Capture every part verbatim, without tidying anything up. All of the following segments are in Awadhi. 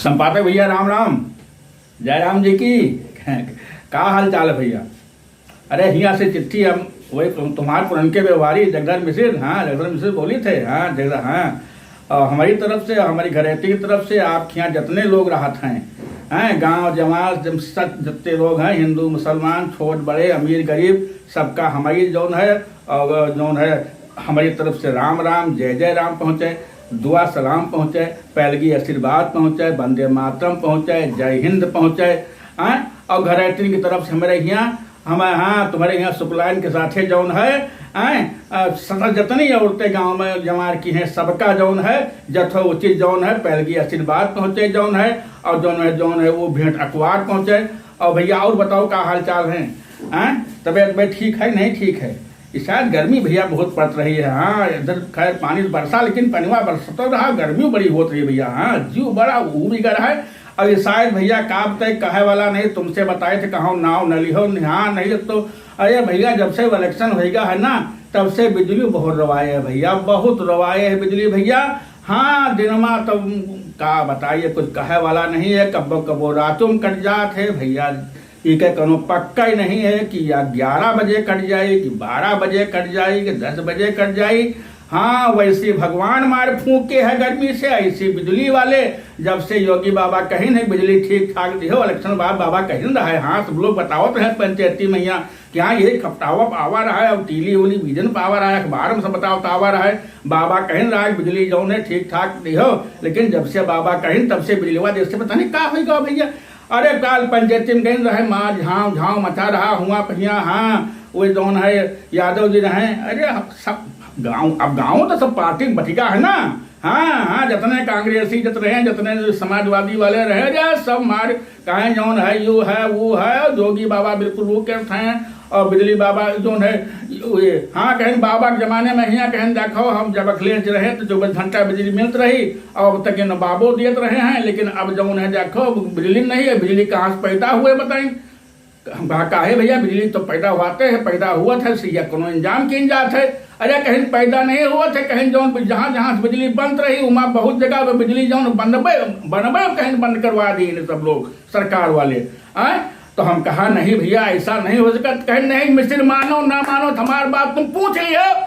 संपादक भैया, राम राम। जय राम जी की। का हाल चाल है भैया? अरे, हियाँ से चिट्ठी हम, वही तुम, तुम्हार पुरनके व्यवहारी जगधर मिसिर, हाँ, जगधर मिसिर बोलित है, हाँ, जगधर, हाँ। और हमारी तरफ से, हमारी घरेती की तरफ से आपके यहाँ जितने लोग रहत हैं, हैं, गाँव जमात, जब सत-, जितने लोग हैं, हिंदू, मुसलमान, छोट बड़े, अमीर गरीब, सबका हमारी जौन है, और जौन है, हमारी तरफ से राम राम, जय जय राम पहुँचे, दुआ सलाम पहुँचे, पैलगी आशीर्वाद पहुँचे, वंदे मातरम पहुँचे, जय हिंद पहुँचे, हैं? और घरेतिन की तरफ से हमारे यहाँ, हमारे, हाँ, तुम्हारे यहाँ शुक्लाइन के साथे जौन है, हैं? अ, सदा जतनी औरतें गाँव में जमार की हैं, सबका जौन है, जथोचित जौन है, पैलगी आशीर्वाद पहुँचे जौन है, और जौन है, जौन है, वो भेंट अखबार पहुँचे। और भैया, और बताओ, का हाल चाल है, हैं? तबीयत, तबीयत ठीक है, नहीं ठीक है? ई शायद गर्मी भैया बहुत पड़त रही है। हाँ, इधर खैर पानी बरसा, लेकिन पनिवा बरसतो रहा, गर्मी बड़ी होत रही भैया। हाँ, जीव बड़ा उबिगर है। अब ये शायद भैया का बताए, कहे वाला नहीं, तुमसे बताए थे, कहो नाव न लिहो, हाँ, नहीं तो, अरे भैया, जब से इलेक्शन होइगा है ना, तब से बिजली बहुत रोवाए है भैया, बहुत रोवाए है बिजली भैया। हाँ, दिनमा तो का बताइए, कुछ कहे वाला नहीं है। कब्बो कब्बो रातों में कट जात है भैया, इके कोनो पक्का ही नहीं है कि या ग्यारह बजे कट जाई, कि बारह बजे कट जाई, कि दस बजे कट जाई। हाँ, वैसे भगवान मार फूंके है गर्मी से, ऐसी बिजली वाले। जब से योगी बाबा कहिन है बिजली ठीक ठाक दिहो, इलेक्शन बाद बाबा कहिन रहा है। हाँ, सब लोग बतावत रहे पंचायती मैया कि हाँ, ये खपटावा पावर है, और टीली उली विजन पावर है, अखबार में सब बतावत आवर है। बाबा कहिन रहा है बिजली जौन है ठीक ठाक दिहो, लेकिन जब से बाबा कहिन तब से बिजलीवा जैसे पता नहीं का होइगा भैया। अरे, काल पंचायती में गइन रहे, मार झाँव झाँव मचा रहा हुआ पहिया। हाँ, वो जौन है यादव जी रहे। अरे, हम सब गाँव, अब गाँव तो सब पार्टी में बटिका है ना। हाँ, हाँ, जितने कांग्रेसी जत रहे हैं, जितने समाजवादी वाले रहे, अरे सब मार, कहें जौन है, यू है, वो है, और जोगी बाबा बिल्कुल वो करते हैं, और बिजली बाबा जौन है, ये, हाँ, कहें बाबा के जमाने में हियाँ कहें देखो, हम जब अखिलेश जी रहे तो चौबीस घंटा बिजली मिलत रही, और अब तक इन बाबो दियत रहे हैं, लेकिन अब जौन है देखो, बिजली नहीं है, बिजली कहाँ से पैदा हुए बताई? हम कहा, "काहे भैया, बिजली तो पैदा होते है, पैदा हुवत है, सिया कोनो इंजाम कीन जात है।" अरे, कहीं पैदा नहीं हुवत है, कहीं जौन जहाँ, जहाँ से बिजली बनत रही, उमा बहुत जगह पे बिजली जौन बनबे, बनबे कहीं बंद करवा दी इन्हें सब लोग, सरकार वाले। आय? तो हम कहा, "नहीं भैया, ऐसा नहीं हो सकत।" कहीं, "नहीं, मिसिर मानो, ना मानो, हमार बात तुम पूछ लियो।"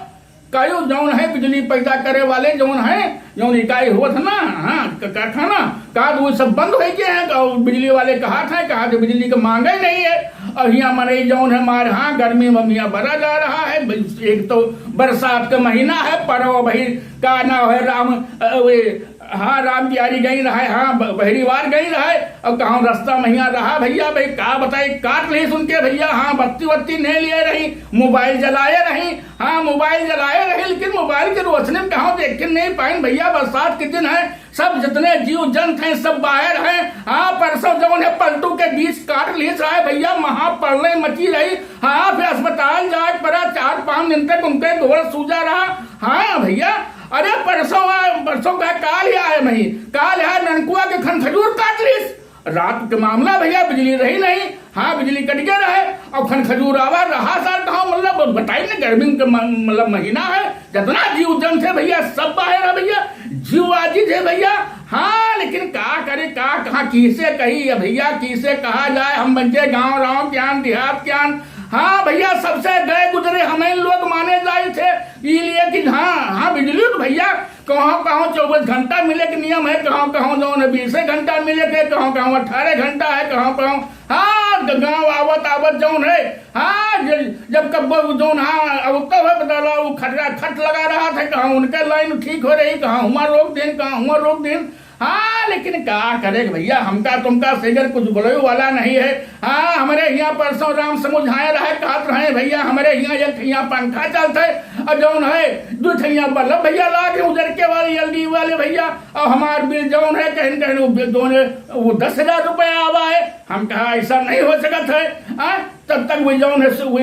कहियो जौन है बिजली पैदा करे वाले जौन है, जौन इकाई होत है ना, हाँ, क-, कारखाना, का तो वो सब बंद होइ गए हैं, और बिजली वाले कहा था, कहा थे बिजली के मांगे नहीं है। और हियाँ मनई जौन है मार, हाँ, गर्मी में हियाँ बरा जा रहा है। ब-, एक तो बरसात का महीना है, परवा भाई का ना है राम, अ, वे, हाँ, राम बिहारी गई रहा है, हाँ, ब-, बहरीवार गई रहा है, और कहूँ रास्ता महिया रहा भैया, भाई का बताई, काट ली सुन के भैया, हाँ, बत्ती वत्ती नहीं लिए रही, मोबाइल जलाए रही, हाँ, मोबाइल जलाए रहे, लेकिन मोबाइल के रोशनी में कहाँ देख के नहीं पाइन भैया। बरसात के दिन है, सब जितने जीव जंत हैं, सब बाहर हैं। हाँ, परसों जौन है पलटू के बीच काट ली रहा है भैया, महाप्रलय मची रही। हाँ, फिर अस्पताल जाए पड़ा, चार पाँच दिन तक उनके गोड़ सूजा रहा। हाँ भैया, अरे परसों आ-, परसों का काल ही आए मही, काल है ननकुआ के खन खजूर काट लीस। रात के मामला भैया, बिजली रही नहीं। हाँ, बिजली कट गया रहे, और खन खजूर आवा रहा सार कहाँ, मतलब, बताई ना, गर्मी के म-, मतलब, महीना है, जितना जीव जंत है भैया, सब बाहर है भैया, जीव आजी थे भैया। हाँ, लेकिन का करे, का, कहाँ, किसे कही है भैया, किसे कहा जाए, हम बच्चे गाँव राँव के आन, देहात के आन। हाँ भैया, सबसे गए गुजरे हमें लोग माने जाए थे, ई लिए कि हाँ, हाँ, बिजली तो भैया, कहाँ, कहाँ चौबीस घंटा मिले के नियम है, कहाँ, कहाँ जौन है बीसे घंटा मिले के, कहाँ, कहाँ अठारह घंटा है, कहाँ, कहाँ, हाँ, ग-, गाँव आवत, आवत जौन है, हाँ, ज-, जब कब जौन, हाँ, अब तो है बता लो, वो खटरा, खट लगा रहा था, कहाँ उनके लाइन ठीक हो रही, कहाँ हुआ रोक देन, कहाँ हुआ रोक देन। हाँ, लेकिन का करे भैया, हमका तुमका सेगर कुछ बोले वाला नहीं है। हाँ, हमरे हियाँ परसों राम समुझाए रहे, कहत रहे भैया, हमरे हियाँ एक ठिया पंखा चलत है, और जौन है, दो ठिया बल्ब भैया लागे उजर के वाले, एलईडी वाले भैया, और हमार बिल जौन है, कहीं, कहीं वो बिल जौन है, वो दस हजार रुपया आवा है। हम कहा, "ऐसा नहीं हो सकत है।" हाँ, तब तक वो जौन है, सो वो,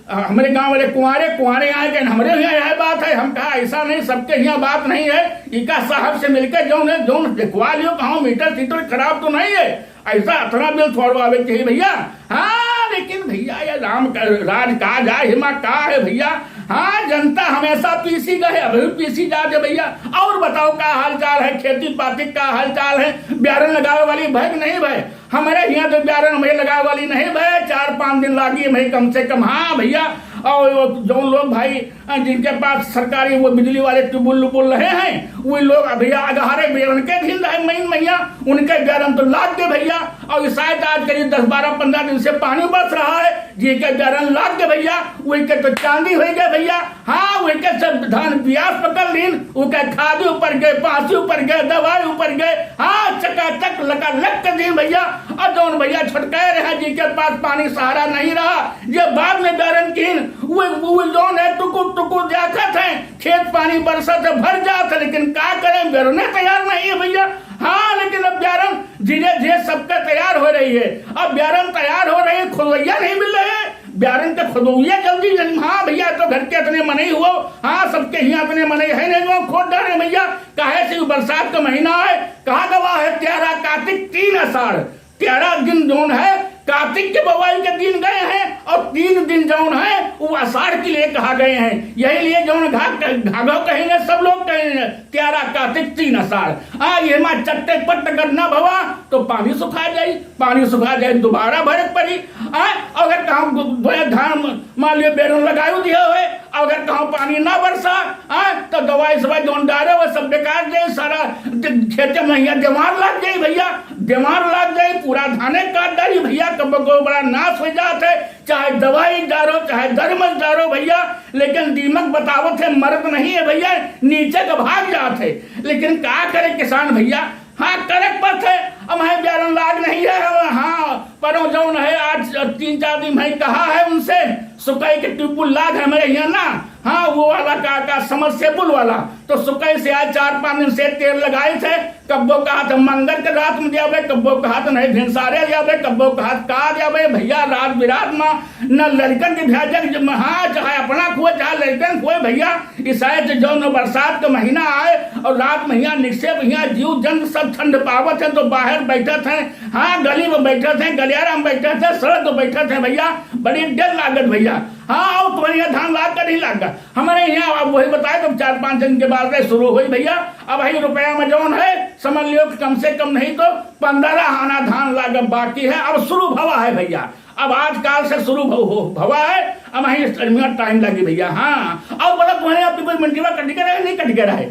आ, हमरे गाँव वाले कुंवारे, कुंवारे आए, कहीं हमरे हियाँ यह बात है। हम कहा, "ऐसा नहीं, सबके हियाँ बात नहीं है, इका साहब से मिलके जौन है, जौन देखवा लियो, कहाँ मीटर सीटर खराब तो नहीं है।" ऐसा अतना बिल थोड़वावे के चाहिए भैया। हाँ, लेकिन भैया, ये राम का, राज का जाए, हिमा का है भैया? हाँ, जनता हमेशा पीसी गए, अभी भी पीसी जात है भइया। और बताओ, का हाल चाल है, खेती पाती का हाल चाल है, ब्यारन लगावे वाली भय कि नहीं भय? हमरे हियाँ तो ब्यारन हमें लगावे वाली नहीं भय, चार पाँच दिन लागी हमें कम से कम। हाँ भइया, और वो जौन लोग भाई, अ, जिनके पास सरकारी वो बिजली वाले ट्यूबवेल उबुल रहे हैं, वो लोग अभी अगहरे ब्यारन के दिन रहे महीन महीना, उनके ब्यारन तो लाग गए भइया। और शायद आज करीब दस बारह पन्द्रह दिन से पानी बरस रहा है, जिनके ब्यारन लाग गए भइया, उनके तो चांदी होइ गए भइया। हाँ, उनके सब धान पियास पकड़ लीन, उनके खादी ऊपर गए, पासी ऊपर गए, दवाई ऊपर गए। हाँ, चकाचक लकालक कर दीन भइया। और जौन भइया छटकाए रहे, जिनके पास पानी सहारा नहीं रहा, ये बाद में ब्यारन कीन, वो, वो जौन है, टुकुर टुकुर देखत हैं, खेत पानी बरसत है, भर जात है, लेकिन का करें, ब्यारने तैयार नहीं है भइया। हाँ, लेकिन अब ब्यारन धीरे धीरे सबके तैयार हो रही है। अब ब्यारन तैयार हो रही है, खोदवैया नहीं मिल रहे हैं, ब्यारन के खोदवैया जल्दी जल्दी। हाँ भइया, तो घर के इतने मनई हुआ, हाँ, सबके हियाँ इतने मनई है नहीं जो खोद डारे भइया। काहे से बरसात का महीना है, कहा गवा है, त्यारा कातिक तीन आषाढ़, तेरह दिन जौन है, कातिक के बोआई के दिन गए हैं और तीन दिन जौन है, वो आषाढ़ के लिए कहा गए हैं। यही लिए जौन घा-, घाघो कहेंगे, सब लोग कहेंगे, तेरह कातिक तीन आषाढ़। आ, ये मा चट्टे पट्ट अगर ना भवा, तो पानी सुखा जाई, पानी सुखा जाई, दोबारा भरे के पड़ी। आ, अगर कहूँ दो धान, मान लियो, बेरन लगायो दिया है, अगर कहूँ पानी ना बरसा, हाँ, तो दवाई सवाई जौन डारे, वो सब बेकार जाई, सारा द-, खेते में हियाँ देवार लाग जाई भइया, देवार लाग जाई, पूरा धाने काट डारी भइया, कब को बड़ा नाश हो जात है, चाहे दवाई डारो, चाहे दरमस डारो भइया, लेकिन दीमक बतावत है, मरत नहीं है भइया, नीचे का भाग जात है। लेकिन का करे किसान भइया, हाँ, करे के पड़त है, अब है ब्यारन लाग नहीं है, हाँ, परो जौन है, आज तीन चार दिन है, कहा है उनसे, सुकई के ट्यूबवेल लाग है हमरे हियाँ ना, हाँ, वो वाला का, का समरसेबुल वाला, तो सुकई से आज चार पाँच दिन से तेल लगाए थे, कब्बो कहा था मंगर के रात में जावे, कब्बो कहा था नहीं भिनसारे जावे, कब्बो कहा था का जावे भइया, रात बिरात में न लड़कन के भेजे, हाँ, चाहे अपना खुए, चाहे लड़कन खुए भइया, ईसाई से जौन बरसात का महीना आए और रात में हियाँ निकसे, हियाँ जीव जंतु सब ठंड पावत है तो बाहर बैठत हैं, हाँ, गली में बैठत हैं, गलियारा में बैठत हैं, सड़क पर बैठत हैं भइया, बड़ी डर लागत भइया। हाँ, और तुम्हारे यहाँ धान लाग का नहीं लाग का? हमारे यहाँ अब वही बताए, तो चार पाँच दिन के बाद से शुरू हुई भइया। अब वही रुपया में जौन है, समझ लियो कि कम से कम नहीं तो पन्द्रह आना धान लाग बाकी है, अब शुरू भवा है भइया। अब आज काल से शुरू भ-, हो, भवा है, अब वहीं टाइम लगी भइया। हाँ, और बोला तुम्हारे यहाँ पिपरमिंटिया कट के रहे, नहीं कट के रहे?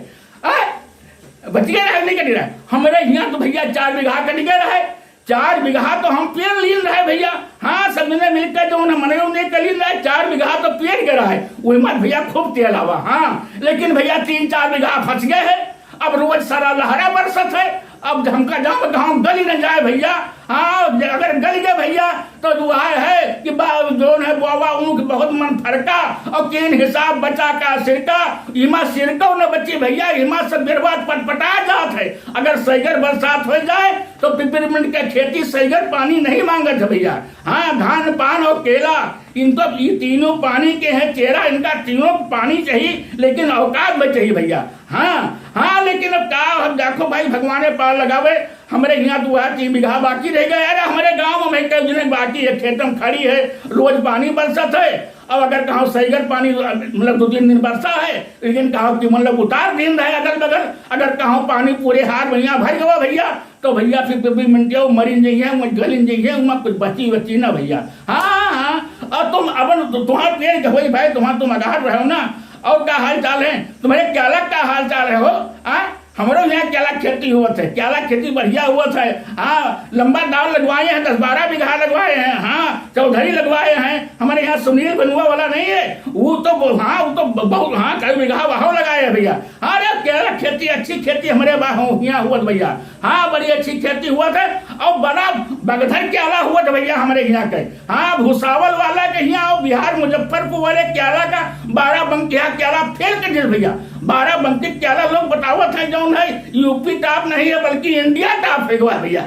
आय? बच के रहे, नहीं कट के रहे? हमरे यहाँ तो भइया चार बीघा कट के रहे, चार बीघा तो हम पेड़ लीन रहे भइया। हाँ, सब जने मिलकर जो उन्हें मने उन्हें कर लीन रहे, चार बीघा तो पेड़ के रहे, वही मत भइया खूब तेल आवा। हाँ, लेकिन भइया तीन चार बीघा फंस गए है, अब रोज सारा लहरा बरसत है, अब हमका जाओ गाँव गली न जाए भइया। हाँ, अगर गल गए भइया, तो दुआ है कि बा-, जौन है बाबा ऊँख बहुत मन फरका, और केन हिसाब बचा का सिरका, इमा सिरको न बची भइया, इमा सब बर्बाद पटपटा जात है। अगर सैगर बरसात हो जाए, तो पिपरमिंट के खेती सैगर पानी नहीं मांगत है भइया। हाँ, धान पान और केला, इन तो, ये तीनों पानी के हैं चेला, इनका तीनों को पानी चाहिए, लेकिन औकात में चाहिए भइया। हाँ, हाँ, लेकिन अब का, अब देखो भाई, भगवाने पार लगावे, हमरे यहाँ तो वह तीन बीघा बाकी रह गया। अरे, हमरे गाँव में कई दिन बाकी है, खेत में खड़ी है, रोज पानी बरसत है। अब अगर कहाँ सैगर पानी, मतलब, दो तीन दिन बरसा है, लेकिन कहाँ कि, मतलब, उतार दिन रहे अगल बगल, अगर कहाँ पानी पूरे हार भइया भर गवा भइया, तो भइया फिर पिपरमिंटिया मरिन जइहे, वो गलिन जइहे, वहाँ कुछ बची बची ना भइया। हाँ, हाँ, और तुम अपन, तु-, तुम्हार पेड़ के होई भाई, तुम्हार, तुम अगाहट रहो ना। और का हाल चाल है तुम्हारे, केला का हाल चाल है हो? हाँ, हमरो यहाँ केला खेती हुआ थे, केला खेती बढ़िया हुआ थे। हाँ, लंबा दाव लगवाए हैं, दस बारह बीघा लगवाए हैं। हाँ, चौधरी लगवाए हैं, हमारे यहाँ सुनील बनुआ वाला नहीं है, वो तो ब-, हाँ, वो तो ब-, बहुत, हाँ, कई बीघा वहाँ लगाए हैं भइया। अरे, केला खेती, अच्छी खेती हमरे बा-, हो, हियाँ हुआ था भइया। हाँ, बड़ी अच्छी खेती हुआ था, और बड़ा बगधर केला हुआ था भइया हमरे हियाँ के। हाँ, भुसावल वाला के हियाँ और बिहार मुजफ्फरपुर वाले केला का बाराबंकी, हाँ, केला फेल कर दिया भइया। बाराबंकी केला लोग बतावत है जौन है यूपी टॉप नहीं है, बल्कि इंडिया टॉप है हुआ भइया।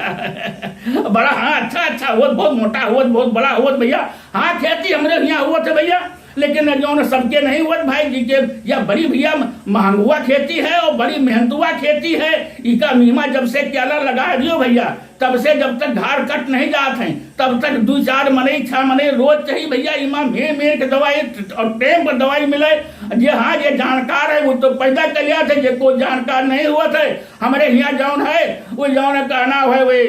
बड़ा, हाँ, अच्छा, अच्छा हुआ, बहुत मोटा हुआ, बहुत बड़ा हुआ भइया। हाँ, खेती हमरे हियाँ हुआ था भइया। लेकिन जौन सबके नहीं होत भाई जी के, या बड़ी भैया महंगुआ खेती है और बड़ी मेहनतुआ खेती है। इका मीमा जब से क्याला लगा दियो भैया, तब से जब तक धार कट नहीं जात है, तब तक दू चार मनई, छह मनई रोज चाहिए भैया। इमा मेर मेर के दवाई और टेम पर दवाई मिले। जे हाँ, जे जानकार है वो तो पैदा कर लिया थे, जे को जानकार नहीं हुआ थे। हमरे हियाँ जौन है, वो जौन है, का नाम है, वे,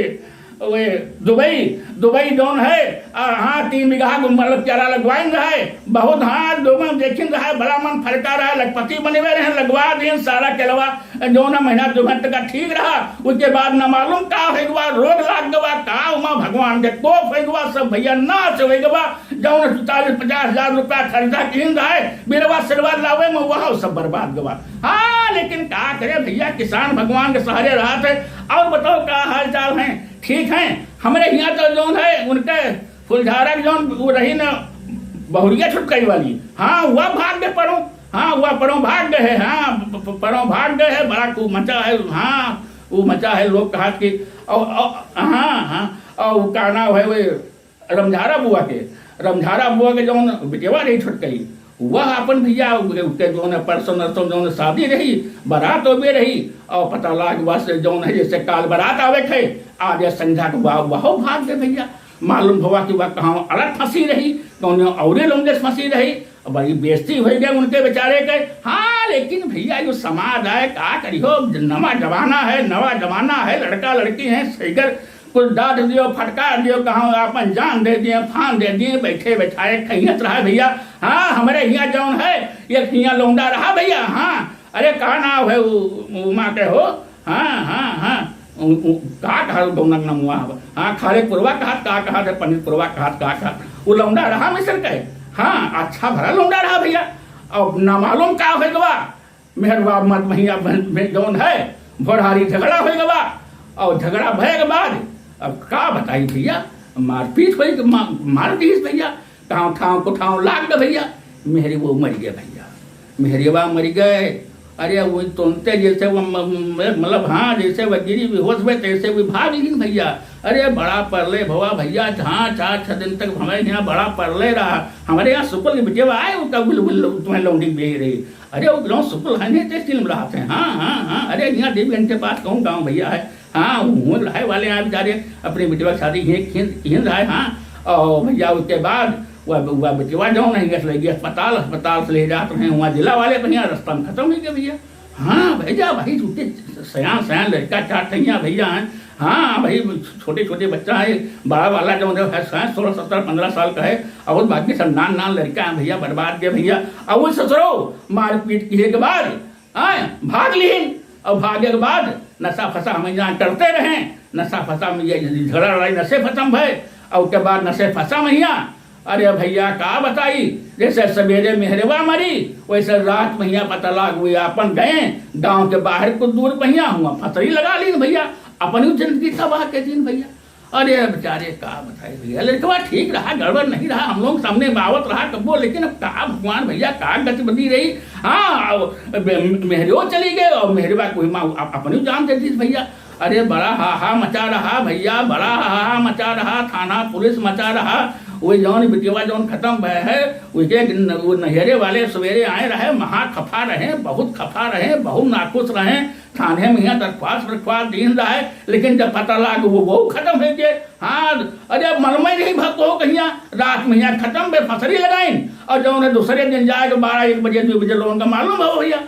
वे दुबई, दुबई जौन है, आ, हाँ, तीन बीघा को मतलब क्याला लगवाइन रहा है, बहुत हाँ, लोगन देखिन रहा है, बड़ा मन फरका रहा है, लखपति बने हुए रहे, लगवा दिन सारा क्यालवा, जौन है महीना दो महीना तक ठीक रहा, उसके बाद न मालूम का हो गवा, रोग लाग गवा, का उमा भगवान के कोप हो गवा, सब भैया नाश हो गवा, जौन चालीस पचास हजार रुपया खर्चा कीन रहा है, बिरवा सिरवा लावे में वह सब बर्बाद गवा। हाँ, लेकिन का करे भैया, किसान भगवान के सहारे रहत है। और बताओ, का हाल चाल है? ठीक है? हमरे हियाँ तो जौन है, उनके फुलझारा के जौन वो रही न, बहुरिया छुटकाई वाली, हाँ, वह भाग गए परों, हाँ, वह परों भाग गए है, हाँ, प-, प-, परों भाग गए है, बड़ा खूब मचा है, हाँ, वो मचा है, लोग कहत कि, औ-, औ-, हाँ, हाँ, और का नाम है, वो रमझारा बुआ के, रमझारा बुआ के जौन बिटिया रही छुटकई, वह अपन भैया के जौन परसों नरसों जौन शादी रही, बारात ओबे रही, और पता लाग बस जौन है जैसे काल बारात आवे के है, आज या संझा के वह, वह भाग गए भैया। मालूम भवा कि वह कहाँ अलग फंसी रही, कौन औरे लौंडे से फंसी रही। बड़ी बेइज्जती हो गई उनके बेचारे के। हाँ, लेकिन भैया, जो समाज है, का करियो, नवा जमाना है, नवा जमाना है, लड़का लड़की हैं, सैगर कुछ डांट दियो, फटकार दियो, कहाँ आपन जान दे दिए, फान दे दिए, बैठे बैठाए खैयत रहा भैया। हाँ, हमरे हियाँ जौन है, एक हियाँ लौंडा रहा भैया। हाँ, अरे, का नाम है वो, वो माँ के हो? हाँ, हाँ, हाँ। उ, उ, का कहा गौनक नमुआ हवा? हाँ, खारे पुरवा कहा, का कहा थे, पनीर पुरवा कहा, का कहा? वो लौंडा रहा मिसर के। हाँ, अच्छा भरा लौंडा रहा भैया। अब ना मालूम का हो गवा, मेहरवा मत भैया, में जौन है, भोरहारी झगड़ा हो गवा। और झगड़ा भय के बाद, अब का बताई भैया, मारपीट होई, मा-, मार दीस भैया। ठाव ठाव को ठाव लाग गए भैया, मेहरी वो मर गए भैया, मेहरियवा मर गए। अरे, वो तुरंते जैसे वो म-, म-, मतलब, हाँ, जैसे वो गिरी बेहोश हुए, तैसे वो भाग लीन भैया। अरे, बड़ा परले भवा भैया, जहाँ चार छह दिन तक हमारे यहाँ बड़ा परले रहा। हमारे यहाँ सुपल के बिटिया आए, वो कब तुम्हें लौंडी बेच रही। अरे, वो गाँव सुपल है नहीं, तैसे दिन रहा थे। हाँ, हाँ, हाँ। अरे, यहाँ देवी घंटे पास कहूँ गाँव भैया है। हाँ, वो रहे वाले हैं बेचारे, अपने बिटिया की शादी यहीं, यहीं, यहीं रहे। हाँ, और भैया उसके बाद वह, वह बिटिया जौन है, गैस लगी अस्पताल, अस्पताल से ले जात रहे, वहाँ जिला वाले भैया, रास्ता में खत्म हो गया भैया। हाँ भैया, भाई, उनके सयान, सयान लड़का चार ठैया भैया हैं। हाँ भाई, छोटे, छोटे बच्चा है, बड़ा वाला जौन है, है सोलह, सत्रह, पन्द्रह साल का है, और बाकी सब नान, नान लड़का है भैया, बर्बाद गए भैया। और वो ससुरो मारपीट किए के बाद हाँ, भाग लीन। और भागे के बाद नशा फसा में यहाँ करते रहे, नशा फसा में ये झगड़ा लड़ाई नशे फसा में भय, और के बाद नशे फसा में यहाँ। अरे भैया, का बताई, जैसे सवेरे मेहरवा मरी, वैसे रात में यहाँ पता लाग हुई, आपन गए, गाँव के बाहर कुछ दूर पहिया हुआ फसरी लगा लीन भैया, अपनी जिंदगी तबाह के दीन भैया। अरे बेचारे, का बताई भैया, लड़कवा ठीक रहा, गड़बड़ नहीं रहा, हम लोग सामने बावत रहा कब्बो, लेकिन अब का भगवान भैया, का गति बनी रही। हाँ, अब बे-, मेहरियो चली गए और मेहरिबा कोई माँ अप-, अपनी जान दे दी भैया। अरे बड़ा हाहा मचा रहा भैया, बड़ा हाहा मचा रहा, थाना पुलिस मचा रहा। वो जौन बिटिया जौन खत्म भय है, उनके न-, वो नैहरे वाले सवेरे आए रहे, महा खफा रहे, बहुत खफा रहे, बहुत नाखुश रहे। थाने में यहाँ दरख्वास्त वरख्वास्त दीन रहे, लेकिन जब पता लाग वो, वो खत्म हो गए। हाँ, अरे अब मलमय नहीं भको कहिया, रात में यहाँ खत्म बे फसरी लगाइन, और जौन है दूसरे दिन जाए के बारह एक बजे, दो बजे लोगन का मालूम हो भैया।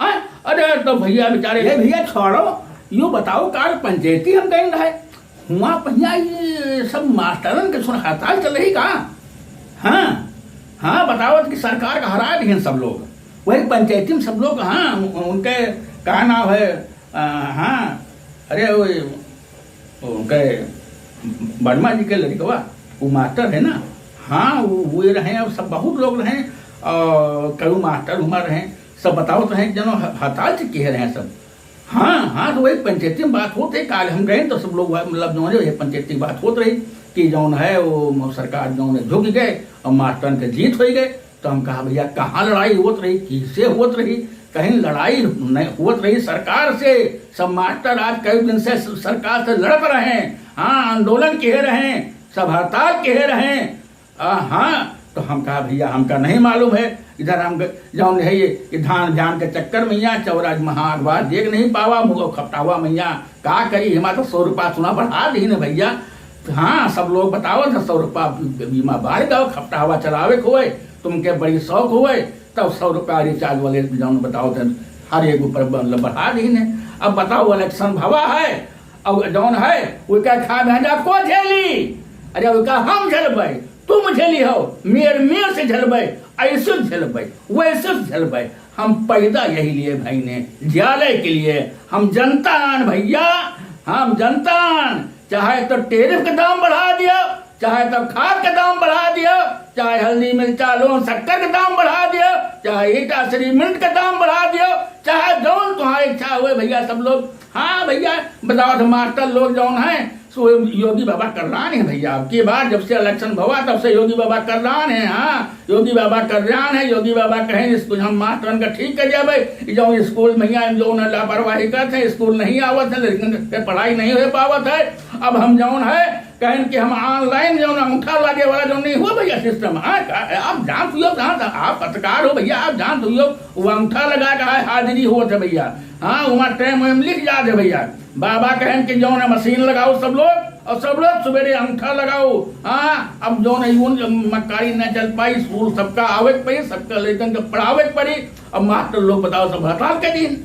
हाँ, अरे तो भैया बेचारे ये भैया छोड़ो, यो बताओ, काल पंचायती हम गए रहे, हुआ भैया ये सब मास्टरन के सुन हड़ताल चल रही का? हाँ, हाँ, बताओ कि सरकार का हरा दिहन सब लोग, वही पंचायती में सब लोग, हाँ, उन-, उनके का नाम है, आ, हाँ, अरे वो, वो उनके वर्मा जी के लड़कवा, वो मास्टर है ना, हाँ, वो, वो ये रहे, और सब बहुत लोग रहे, और कई मास्टर हुआ रहे, सब बताओ तो हैं, जनो ह-, हड़ताल से किए रहे सब। हाँ, हाँ, तो वही पंचायती में बात होत है, काल हम गए तो सब लोग वह, मतलब, जो है, ये पंचायती की बात होत रही कि जौन है, वो सरकार जौन है, झुक गए और मास्टरन के जीत हो गए। तो हम कहा, "भैया, कहाँ लड़ाई होत रही, किससे होत रही?" कहीं लड़ाई नहीं होत रही सरकार से। सब मास्टर आज कई दिन से स-, सरकार से लड़त रहे, हाँ, आंदोलन किए रहे, सब हड़ताल किए रहे। आ, हाँ, तो हम कहा, "भैया, हमका नहीं मालूम है, इधर हम ग-, जौन है ये, ये धान ब्यान के चक्कर में यहाँ चौरा महाअगवा देख नहीं पावा, मुँह खपटावा में यहाँ का करी, हिमा तो सौ रुपया चूना बढ़ा दीन भैया।" हाँ, सब लोग बतावत है, "सौ रुपया बी-, बीमा बढ़ गयो, खपटावा चलावे के होए, तुमके बड़ी शौक होए, तब सौ रुपया recharge वाले जौन बतावत है, हर एक ऊपर ब-, बढ़ा दीन है।" अब बताओ, election भवा है, और जौन है, उनका खा भेजा को झेली? अरे, उनका हम झेलबै, तुम झेली हो, मेर मेर से झेलबै, ऐसे झेलबै, वैसे झेलबै। हम पैदा यही लिए भइने, ज्याले के लिए। हम जनता आन भैया, हम जनता आन, चाहे तो tariff के दाम बढ़ा दियो, चाहे तो खाद के दाम बढ़ा दियो, चाहे हल्दी मिर्चा लून शक्कर के दाम बढ़ा दियो, चाहे ईटा सीमेंट के दाम बढ़ा दियो, चाहे जौन तुम्हारी इच्छा हुए भैया सब लोग। हाँ भैया, बताओ तो मास्टर लोग जौन है, सो योगी बाबा कल्याण है भैया। अब की बार जब से election भवा, तब से योगी बाबा कल्याण है। हाँ, योगी बाबा कल्याण है। योगी बाबा कहें, "स्कूल हम मास्टरन का ठीक कर जाबे, जौन स्कूल में यहाँ जौन लापरवाही करत हैं, स्कूल नहीं आवत है, लेकिन पढ़ाई नहीं हो पावत है।" अब हम जौन है, कहें कि हम online जौन अंगूठा लागे वाला जौन नहीं हुआ भैया system, हाँ, का-, आप जानत हुइयो, हाँ, आप पत्रकार हो भैया, आप जानत हुइयो, वो अंगूठा लगा के, हाँ, हाजिरी होत है भैया। हाँ, वहाँ time वाइम लिख जात है भैया। बाबा कहें कि जौन है machine लगाओ सब लोग, और सब लोग सुबेरे अंगूठा लगाओ। हाँ, अब जौन है यून मक्कारी न चल पाई, स्कूल सबका आवे के पड़ी, सबका लइकन के पढ़ावे के पड़ी। अब मास्टर लोग बताओ सब हड़ताल के दिन,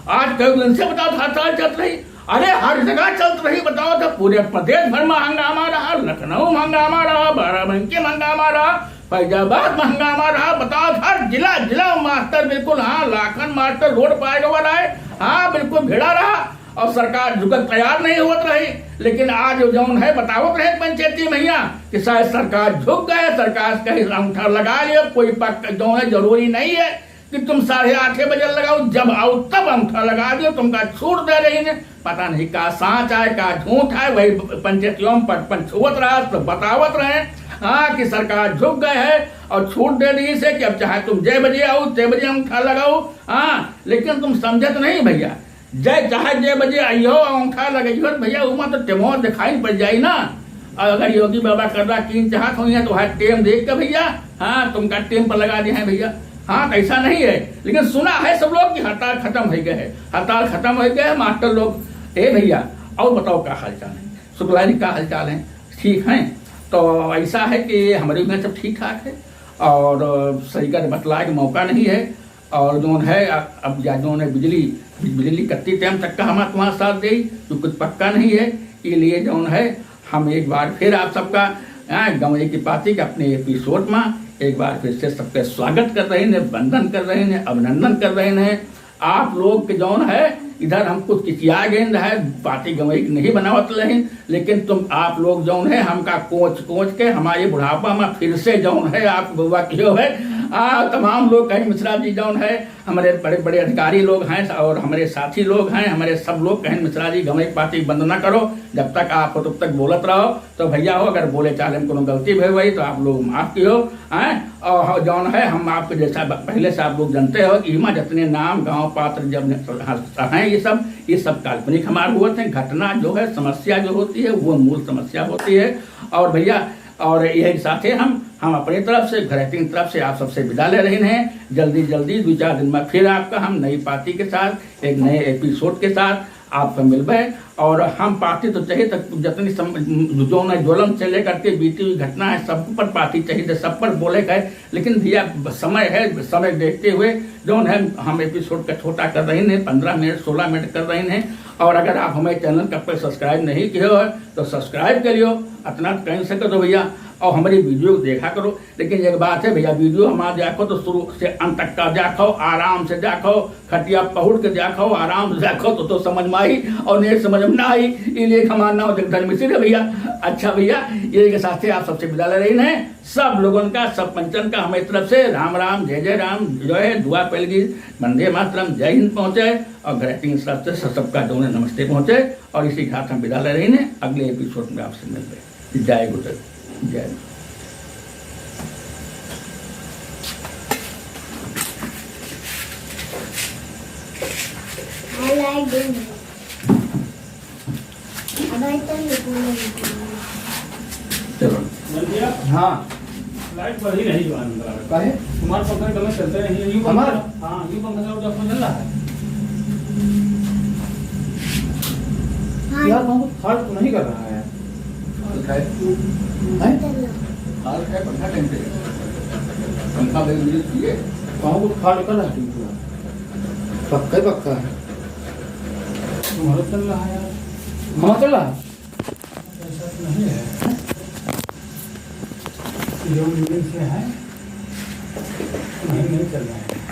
आज कई दिन से बताओ हड़ताल चलत रही, अरे हर जगह चलत रही। बताओ तो पूरे प्रदेश भर में हंगामा रहा, लखनऊ में हंगामा रहा, बाराबंकी में हंगामा रहा, फैजाबाद में हंगामा रहा। बताओ हर जिला जिला मास्टर बिल्कुल, हाँ, लाखन मास्टर रोड पर आए हुआ रहे, हाँ, बिल्कुल भिड़ा रहा। और सरकार झुकत तैयार नहीं होत रही। लेकिन आज जौन है बतावत रहे पंचायती भैया कि शायद सरकार झुक गए, सरकार कहीं अंगूठा लगा लियो, कोई पक्का जौन है जरूरी नहीं है कि तुम साढ़े आठे बजे लगाओ, जब आओ तब अंगूठा लगा दियो, तुमका छूट दे रही ने। पता नहीं का सांच आए, का झूठ आए, वही पंचायतियों में पट-, पंच होत रहा, तो बतावत रहे, हाँ, कि सरकार झुक गए है और छूट दे दी से कि अब चाहे तुम जय बजे आओ, जय बजे अंगूठा लगाओ, हाँ, लेकिन तुम समझत नहीं भैया। जय चाहे जय बजे आइयो, अंगूठा लगइयो भैया, उमा तो टेमो दिखाई पड़ जाई ना। और अगर योगी बाबा कर रहा कीन चाहत होइहैं तो वह टेम देख के भैया, हाँ, तुमका टेम पर लगा दिए हैं भैया। हाँ, तो ऐसा नहीं है, लेकिन सुना है सब लोग कि हड़ताल खत्म हो गए है, हड़ताल खत्म हो गए है, मास्टर लोग। ए भैया, और बताओ का हाल चाल है, शुक्ला जी का हाल चाल है, ठीक हैं? तो ऐसा है कि हमारे में सब ठीक ठाक है और सही का बतलाए के मौका नहीं है। और जौन है, अ-, अब या जौन है बिजली, बिजली कत्ती टाइम तक का हमार तुम्हार साथ देई, जो कुछ पक्का नहीं है। ये लिए जौन है, हम एक बार फिर आप सबका, अ, गंवई की पाती के अपने एपिसोड में एक बार फिर से सबके स्वागत कर रहे हैं, वंदन कर रहे हैं, अभिनंदन कर रहे हैं। आप लोग के जौन है, इधर हम कुछ किचिया गए रहे, पाती गंवई के नहीं बनावत रहे, लेकिन तुम आप लोग जौन है, हमका कोच कोच के हमारे बुढ़ापा में फिर से जौन है, आप बउआ कियो है, आ, तमाम लोग कहीं मिश्रा जी जौन है, हमारे बड़े बड़े अधिकारी लोग हैं और हमारे साथी लोग हैं, हमारे सब लोग कहें, "मिश्रा जी, गंवई पाती बंद ना करो, जब तक आप हो तब तक बोलत रहो।" तो भैया हो, अगर बोले चाले में कोनो गलती भई होई तो आप लोग माफ कियो, हैं? और जौन है, हम आपको जैसा ब-, पहले से आप लोग जानते हो कि इमा जितने नाम, गांव, पात्र जब न-, हैं, ये सब, ये सब काल्पनिक हमार हुआ थे। घटना जो है, समस्या जो होती है, वो मूल समस्या होती है। और भैया, और यही साथे हम, हम अपनी तरफ से, घरेटिंग तरफ से आप सबसे विदा ले रहे हैं। जल्दी, जल्दी, दो चार दिन में फिर आपका हम नई पाती के साथ, एक नए एपिसोड के साथ आपसे मिलबे। और हम पाती तो चाहिए तक जितनी सम-, जो है, जुलम से लेकर के बीती हुई घटना है, सब पर पाती चाहिए, सब पर बोले गए। लेकिन भैया, समय है, समय देखते हुए जौन है, हम एपिसोड का छोटा कर रहे हैं, पन्द्रह मिनट, सोलह मिनट कर रहे हैं। और अगर आप हमारे चैनल का पर सब्सक्राइब नहीं किए हो, तो सब्सक्राइब कर लियो, इतना तो कह सके तो भैया, और हमारी वीडियो को देखा करो। लेकिन एक बात है भैया, वीडियो हमारा देखो तो शुरू से अंत तक का देखो, आराम से देखो, खटिया पहुड़ के देखो, आराम से देखो तो, तो समझ में आई, और नहीं समझ में ना आई, ये लिए हमारा नाम जगधर मिश्र है भैया। अच्छा भैया, ये के साथ ही आप सबसे विदा ले रही हैं, सब लोगन का, सब पंचन का हमारी तरफ से राम राम, जय जय राम, जो है दुआ पहले की वंदे मातरम, जय हिंद पहुँचे, और घरेटिंग तरफ से सब, सबका दोनों नमस्ते पहुँचे। और इसी के साथ हम विदा ले रही हैं, अगले एपिसोड में आपसे मिलते हैं। जय गुरु, जय। I like doing it। अब आई तो ये बोलो। चलो। हाँ। लाइट बढ़ी नहीं जो आनंद आ रहा है। काहे? तुम्हारा पंखा कम चलते नहीं है, यूं पंखा हमारा? हाँ, यूं पंखा चलाओ तो अपना चल रहा है। हाँ। यार, तुमको फाल्ट तो नहीं कर रहा है? फाल्ट है। हैं? फाल्ट है, पंखा टाइम पे। पंखा दे मुझे चाहिए। तुमको फाल्ट कर रहा है तुमको। पक्का ही पक्का है। तुम्हारा चल रहा है यार। हमारा चल रहा है? ऐसा तो नहीं है। जो मिनट से है, नहीं, नहीं चल रहा है।